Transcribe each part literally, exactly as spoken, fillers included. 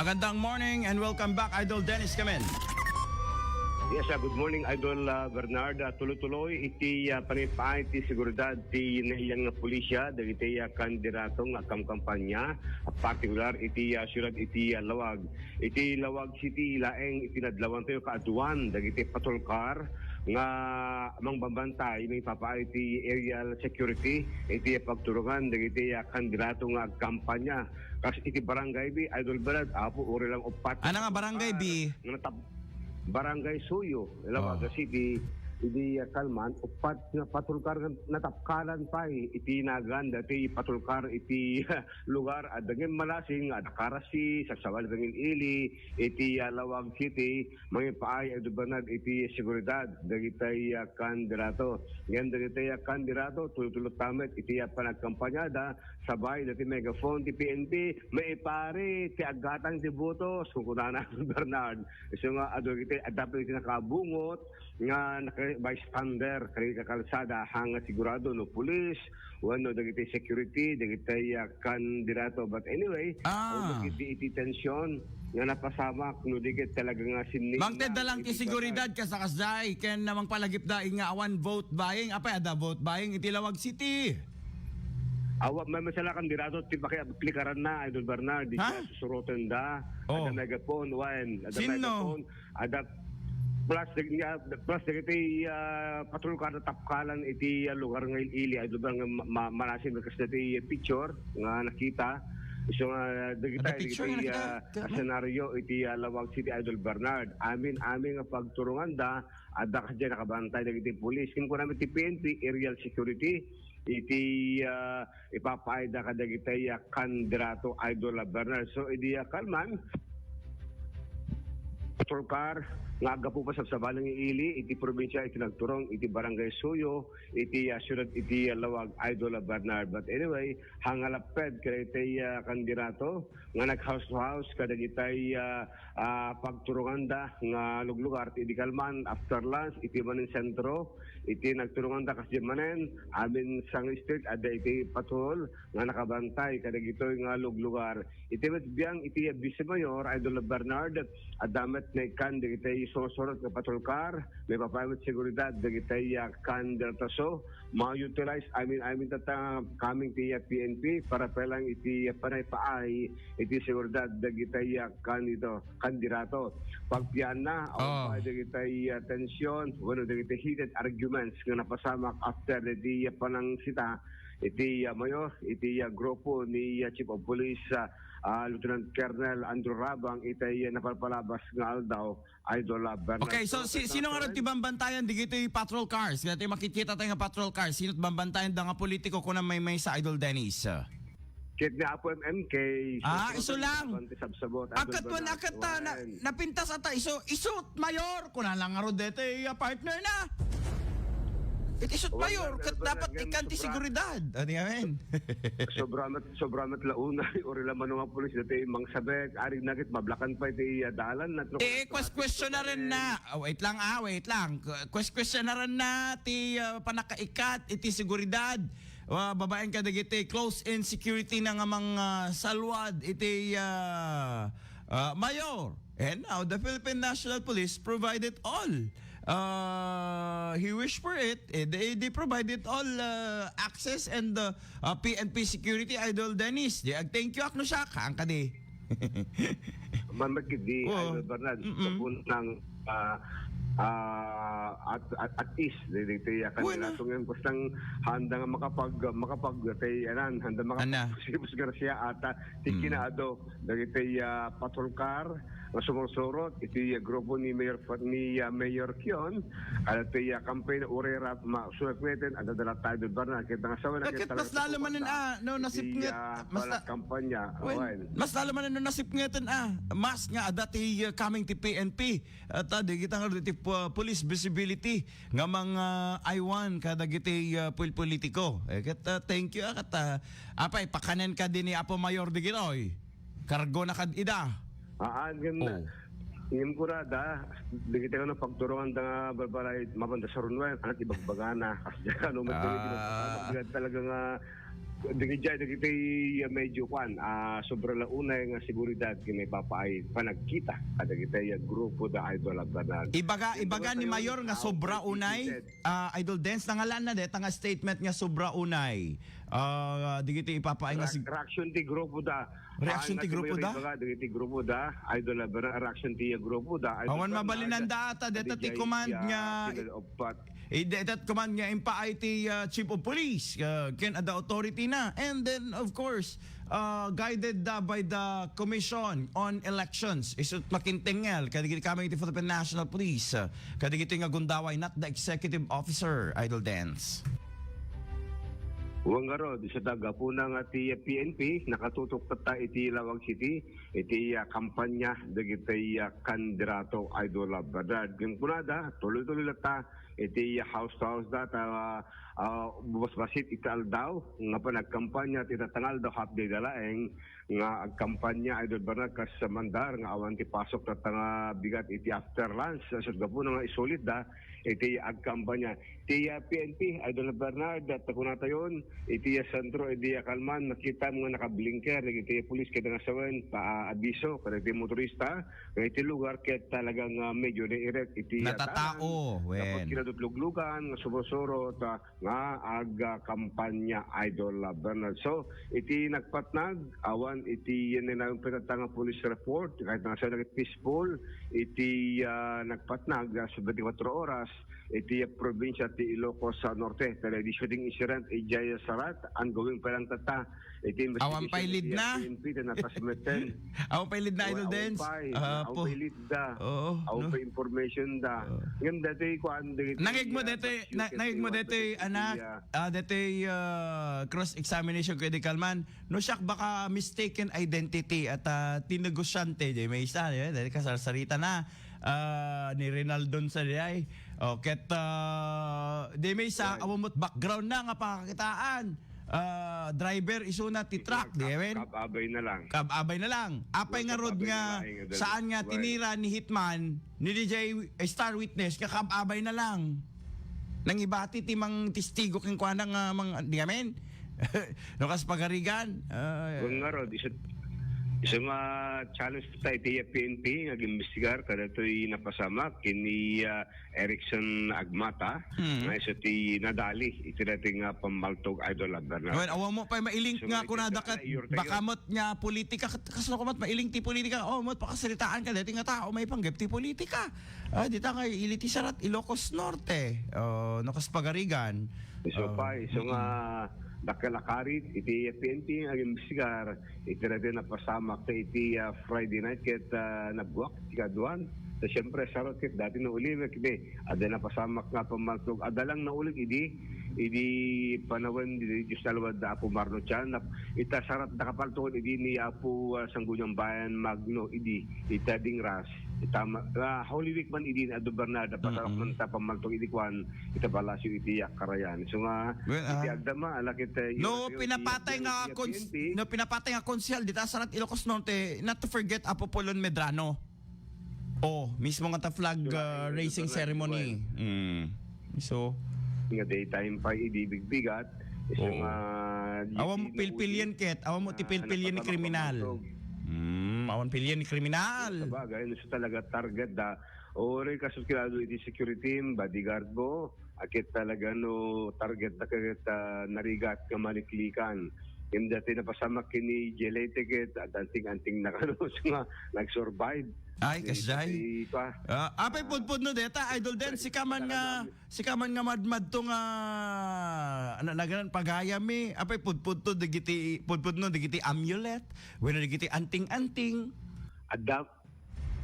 Magandang morning and welcome back, Idol Dennis Kamen. Yes, ah, good morning, Idol, ah, Bernard. Ah, tuloy-tuloy iti, ah, panipaay ti seguridad ti naiyan nga pulisya dagiti, ah, kandidato nga agkamkampanya, partikular iti, ah, siudad iti, ah, Lawag. Iti Lawag City laeng iti nadlawan tayo kaaduan dagiti patrol car nga mangbambantay, maipapaay iti aerial security iti pagturongan dagiti, ah, kandidato nga agkampanya. Kas iti Barangay B, Idol Brad, apo, uri lang uppat Ano nga Barangay B? Nga natap-, Barangay Suyo, Lawaga Oh. City, idi, ah, kalman, uppat nga patrol car nga natapkalan pay iti nagan dati patrol car iti lugar. Adda ngem malasing, adda karasi, sagsawali ngem ili, iti, ah, Lawag City, mangipaay, Idol Bernard, iti seguridad dagitay, ah, kandidato. Ngem dagitay, ah, kandidato, tuloy-tuloy ta met iti, ah, panagkampanyada, sabay dati megaphone ti P N P, maipari ti aggatang ti botos, kunkunana Bernard. Isu nga adu iti adda pay iti nakabungot nga naka-, bystander kadagiti kakalsada, haan nga sigurado no pulis wenno dagiti security dagiti, ah, kandidato. But anyway, Ah. awan ket di iti tensyon nga napasamak no di ket talaga nga sinni Mangted na lang ti iti seguridad kasakasdiay ken mangpalagipda nga awan vote buying. Apay, adda vote buying iti Lawag City? Awa, may masalakan dirato ti pakiaplikaran na, Idol Bernard, di Ha? siya susuroten da. Oh. Ada megaphone, wen. Ada Sino? Megaphone, ada plus, plus dagiti, ah, patrol car natapkalan iti, ah, lugar nga ili, Idol Bernard, nga ma-, ma-, manasin kas dati picture nga nakita. So, nga, dagita, Ada picture dagiti, nga nakita? ah, Ka-, senaryo iti, ah, Lawag City, Idol Bernard. Amin, amin nga pagturungan da, adda kadi nakabantay dagiti pulis. Ken kunam iti P N P, aerial security, iti, ah, ipapaayda kadagitay, ah, kandidato, Idol, ah, Bernard. So, idi, ah, kalman, patrol car nga aggapu pa sabsabali nga ili iti probinsia iti nagturong iti Barangay Suyo, iti, ah, siudad iti, ah, Lawag, Idol, ah, Bernard. But anyway, hangalapped kadagitay, ah, kandidato, nga nag-house to house kadagitay, ah, ah, pagturonganda nga luglugar ti idi kalman after lunch iti manen sentro iti nagturonganda kasdi manen amin sang street adda iti patrol nga nakabantay kadagitoy nga luglugar. Iti met biang iti Vice Mayor Idol Bernard, adda met naikkan dagitay sursurot nga patrol car, maipapaay met seguridad dagitay, ah, kandidato. Ma-utilize amin-amin tatta coming ti, ah, P N P para pay lang iti, ah, panaypaay iti seguridad dagitay, ah, kandidato, kandidato. Pagpianna, Oh. awan pa dagitay, ah, tensyon, wenno dagitay heated arguments nga napasamak after dagiti, ah, panangsita iti, ah, mayor, iti, ah, grupo ni, ah, Chief of Police, ah, ah, Lieutenant Colonel Andrew Rabang, itay, ah, napalpalabas nga aldaw, Idol, ah, Bernard. Okay, so Pero si-, sino nga ti bambantayan digitoy patrol cars? Dati makikita tayo nga patrol cars. Sino bambantayan da nga politiko kuna maymaysa, Idol Dennis? Ket ni Apo M M K, Ah, so, isu lang. Sabsabot, Idol Akat man, Bernard. Akat ta, na-, Wen. Napintas ata, isu, isu, mayor, kuna lang nga ro dete, iya partner na. It isut Wen, mayor, wen, ket wen, dapat wen, ikan ti sobra. Seguridad. Ano nga, men? Sobra met, sobra met la unay, uri la mano nga pulis, dati mang sabek, arig na ket mablakan pa iti, ah, dalan na, no? Eh, quest-, question na rin na. Ah, wait lang, ah, wait lang. Quest-, question na rin na, ti, ah, panakaikat, iti seguridad. Wa, babaen kadagiti close-in security na nga mang, ah, salwad iti, ah, ah, mayor. And now, the Philippine National Police provided all. Ah, he wished for it. Eh, they, they provided all, ah, access and, ah, ah, P N P security, Idol Dennis. Di ag-thank you ak no siak. Haan kadi. Mamagkit di, Oo. Idol Bernard, Mm-mm. Sa punang, ah, ah, at, at, at is, di, di, di, Bueno. Kanila, so ngayon, basta handa nga makapag-, makapag-, tay, anan, handa Ana. Makapag-, Garcia ata, ti Mm. kinaado, dagiti, ah, patrol car, nga sumursurot, iti, ah, grupo ni Mayor Fa-, ni, ah, Mayor Kion, kada ti, ah, campaign, urera, ma-, suwekmeten, adda dala tayo, Idol Bernard, kita nga sawen, Bakit kita mas talaga lalo manen, suporta. Ah, no, Iti, nasipnget, ah, mas la-, kampanya, Wen, awan. Mas lalo man no nasipngeten, ah, mas nga adda ti, uh, coming ti P N P. At, uh, di kita nga ti, uh, police visibility nga mga aywan kadagiti, uh, pul-, politiko. Eh, ket, uh, thank you, ah, ket, uh, apay, pakanen ka din ni Apo Mayor di gitoy. Kargo na kad ida. Ah, ah, ngem na, Oh. ngem kurada, di kita nga pagturongan da nga balbalay, mabanda sa runway, anak ibagbaga na. Kasi ano, may Ah. Talaga nga, Dagiti, dagiti, ah, medyo kuan, ah, sobra la unay nga seguridad nga maipapaay panagkita kadagiti, ah, grupo da Idol Bernard. Ibaga, ibaga ni Mayor nga sobra unay, ah, Idol Dance, nangalan na deta nga statement nga sobra unay. Ah, dagiti ipapaay nga sig- Reaction ti grupo da. Reaction ti grupo da? Ibaga, dagiti grupo da, Idol Bernard, reaction ti grupo da, Idol Bernard. Awan mabalinanda ata, deta ti command nga Eh, that, that command nga impaay ti, ah, Chief of Police, ah, ken adda authority na. And then, of course, ah, guided, ah, by the Commission on Elections. Isu ti makintengngel kadagiti kamay ti Philippine National Police, ah, kadagiti nga gundaway, not the executive officer, Idol Dance. Wen ngarud, isu ta gapuna nga ti P N P, nakatutok tatta iti Laoag City, iti, ah, kampanya dagiti, ah, kandidato, Idol Bernard. Ngem kunada, tuloy-tuloy latta iti house to house da, ta, ah, basbasit iti aldaw nga panagkampanya ti tatta nga aldaw, half day da laeng nga agkampanya, Idol Bernard, kas mandar nga awan ti pasok tatta nga bigat iti after lunch. Sa gapuna nga isulit da iti agkampanya. Ti, ah, P N P, Idol Bernard, at kunatayon, iti, ah, sentro, iti, ah, Calman, makita mo nga nakablinker, iti, ah, pulis, kada nga sawen, pa, ah, abiso, kada iti motorista, nga iti lugar, ket talagang, ah, medyo nairet, iti, ah, Natatao, tanan. Wen. Dapat kinadutlugan, nga sumusurot, ah, nga agkampanya, Idol, ah, Bernard. So, iti nagpatnag, awan iti yan na yung pinatanga police report, kahit nga sa naging peaceful, iti, ah, nagpatnag, ah, sa twenty-four oras, iti probinsya ti Ilocos sa Norte. Pero di shooting incident, ijay sarat, ongoing pa lang tatta. Iti Awan pay investigation lead iti na. P N P, ti natasmeten. Awan pay lead na, Idol Dance. Awan pay. Ah, Awan po. pay lead da. Oo, Awan no? pay information da. Oo. Ngem dati, kuan, dati, Nangeg mo ah, dati, na-, nangeg mo dati, anak, ah, dati, ah, cross-examination ko, Idol Kalman. No, siak baka mistaken identity at, ah, ti negosyante, di may isa, eh, dahil kasarsarita na, ah, ni Rinaldon sa di ay. O, ket, ah, di may isa, Right. awan mo't background na nga pakakitaan. Ah, driver isuna ti truck, di, Kab-, awen? Kab-abay na lang. Kab-abay na lang. Apay Well, nga rod kab-abay nga na lang, eh, saan nga Well. tinira ni Hitman, ni D J Star Witness, nga kab-abay na lang. Nangibati ti mang testigo ken kuana nga mang, di amen? No, kas pagarigan, ah, Wen ngarud, isu, isu nga challenge ta iti P N P nga agimbestigar kadatoy napasamak ken ni, ah, Erickson Agmata, Hmm. nga isu ti nadali iti dating nga pammaltog, Idol Bernard. Well, awan mo pay mailink So, nga nga kunada iti ket na, iyor tayo. baka met nga politika, ket kasno ko met mailink ti politika, o met pakasaritaan ka dati nga tao maipanggep ti politika. Ah, dita nga ili ti sarat Ilocos Norte, o, no, kas pagarigan. Isu O, pa, isu mm. nga dakkel a karit iti P N P nga agimbestigar iti dati napasamak ta iti, ah, Friday night ket, ah, nagbuak ti kaduan. Ta siyempre, sarat ket dati no ulimek iti adda napasamak nga pammaltog. Adda lang naulig idi, idi panawen di Diyos nalwad da Apo Marno Chan. Nap-, ita sarat da kapaltuon idi ni Apo, ah, Sangguniang Bayan Magno idi ita Dingras. Ita ma-, ah, Holy Week man idi ni Ado Bernarda, pasamak Mm-mm. man ta pammaltog idi kuan, ita Palacio iti Akarayan. So nga, Well, iti ah, agdama, alakit, eh, No, yun, pinapatay yun, nga yun, cons-, yun, no, pinapatay nga konsehal dita sarat Ilocos Norte, not to forget Apo Polon Medrano. Oh, mismo nga ta flag, Wala, uh, eh, raising wala, ceremony. wala. Mm. So, Nga daytay pay idi bigbigat. So Oo. nga, Awan mo di pilpilien nauwi, ket, awan mo ti ah, pilpilien ni napatama kriminal. pamantog. Mm, awan pilien ni kriminal. Sabagay, no, so talaga target da. Uri, kaso kilado iti security team, bodyguard mo, akit talaga no target da ket, ah, narigat nga maliklikan. Yung dati napasamak kini Jelete ket, at anting-anting na kano, so nga, nag-survive. Ay, Ni kasjay. Tati pa. Ah, apay Ah, pudpudno deta, Idol Den, ay, sika man nga, talaga. sika man nga madmadto nga, ano, naganan pagayam mi, apay pudpudto digiti, pudpudno digiti amulet, wenno digiti anting-anting. Adda,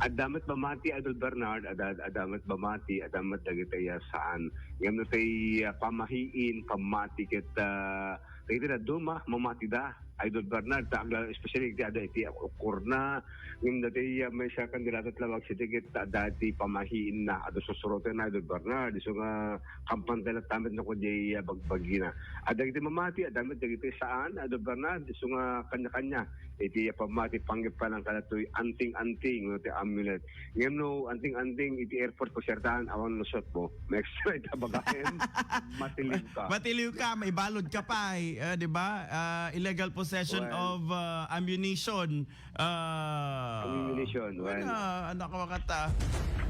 adda met mamati, Idol Bernard, adda, adda met mamati, adda met dagiti, ah, saan. Ngem no tay, ah, pamahiin, pamati ket, ah, dagiti dadduma, mamati da. Idol Bernard, ta agla-, especially iti adda iti okurna, ngem dati, ah, maysa kandidato ti Laoag City ket adda iti pamahiinna, adu susuroten na, Idol Bernard, isu nga kampante latta met no kadi, ah, bagbagina. Adda iti mamati, adda met dagiti saan, Idol Bernard, isu nga kanya-kanya. iti pammati panggep pa lang kadatoy anting-anting, no, ti amulet. Ngem no anting-anting iti airport ko sertaan, awan lusot mo. May extra ita baga em, matiliw ka. Matiliw ka, maibalod ka pa, eh, ah, di ba? Ah, illegal possession Well, of, ah, ammunition. Ah, ammunition, well, well. Ah, anak ko kata.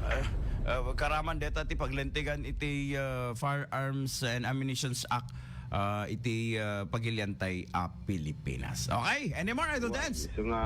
Ah, ah, karaman deta ti paglintegan iti, ah, Firearms and Ammunitions Act, ah, iti, ah, pagiliantay a Pilipinas. Okay? Any more, Idol Well, Dance? So nga,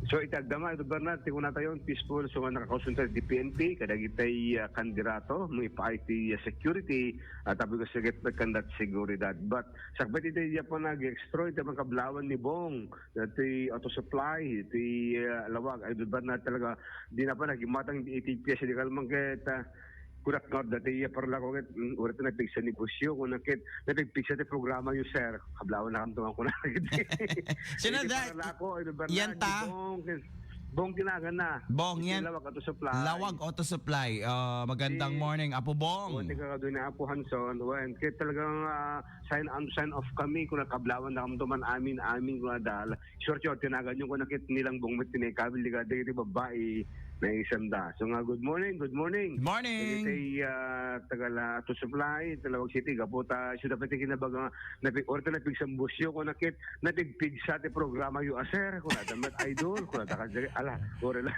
so iti agdama, Idol Bernard, ti kunatayo, peaceful, so nga nakakausyon tayo ti P N P, kadagitay, ah, kandidato, maipaay ti, ah, security, at tabi ko sige, pagkandat seguridad. But, sakbay iti, iya pa nag-extra, iti mga kablawan ni Bong, dati auto supply, iti, ah, lawag, Idol Bernard, talaga, di na pa naging matang iti piyesa di kalmang ket, ah, kunak nga dati iya parlako ket, mm, uray ta napigsa ni Busyo, kunak ket napigpigsa ti programa yo, sir. Kablawan na kamto nga kunak ket. Sino Iti da-, parlako, Idol Bernard, yan ta? Bong, ket Bong Tinagan na. Bong, Iti yan. Lawag Auto Supply. Lawag Auto Supply. Ah, magandang Di-, morning, Apo Bong. O, tika ka doon na Apo Hanson. Wen, kaya talagang, ah, sign on, sign off kami. Kung nakablawan na kami duman, amin, amin, kung adal. Sure, sure, tinagan yung kung nakit nilang Bong met tinikabil, di ka, di, di babae, na isang da. So nga, good morning, good morning. Good morning. Iti, ah, taga la Auto Supply, Talawag City, gapu ta, siya dapat yung kinabaga, napig-, or ta napigsa ni Busyo, kung nakit, napigpigsa ti programa yo, a sir, kung nata met idol, kung nata ka, ala, ore lang.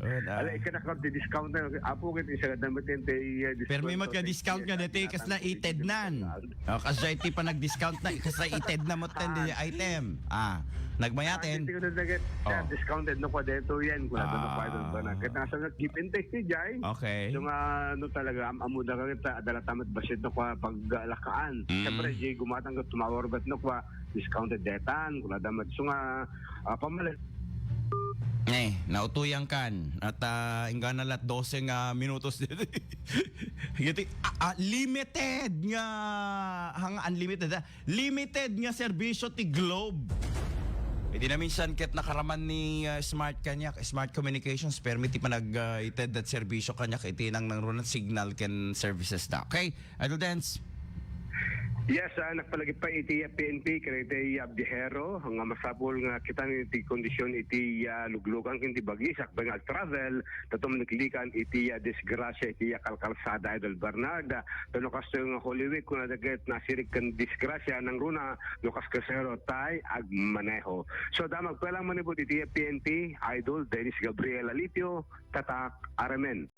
Ala, ikanak ti discount na, apo, kit isa ka damet yung ti, ah, discount. Permi met nga discount nga dati, kasla ited nan. Oh, kasla iti pa nag-discount na, kasla ited na met ten di item. Ah, nagmayaten. Ah, iti ko na nag-, Oh. Discounted no kwa dito yan, kung nata na Ah. Idol ba na. Kaya nasa nag-give and take ni Jai. Okay. So nga, ano talaga, am-, amuda ka kita, adala tamat basit no kwa pag, ah, lakaan. Mm. Siyempre, Jai, gumatang ka, tumawar bat no kwa, discounted detan, kung nadamat. So nga, ah, pamalit. Eh, nautuyan kan. At, ah, inggana lat dose nga minutos. Giti, ah, ah, limited nga, hang unlimited, ah. Limited nga serbisyo ti Globe. Iti naminsan ket nakaraman ni, ah, Smart kaniak, Smart Communications, permi ti panag, ah, ited dat serbisyo kaniak iti nang nangrunat signal ken services da. Okay? Idol Dance. Yes, ah, nagpalagip pa iti P N P, kadagiti Abdihero, nga masapul nga kitan iti kondisyon iti, ah, luglugan ken ti bagi, sakbay nga agtravel, tato maniklikan iti, ah, disgrasya iti, ah, kalkalsada, Idol Bernard. Ah, tano kastoy nga Holy Week, kuna dagit nasirig ken disgrasya, nangruna, no kas kasero tay agmaneho. So, da magpelang manipud iti P N P, Idol Dennis Gabriel Alipio, Tatak Aramen.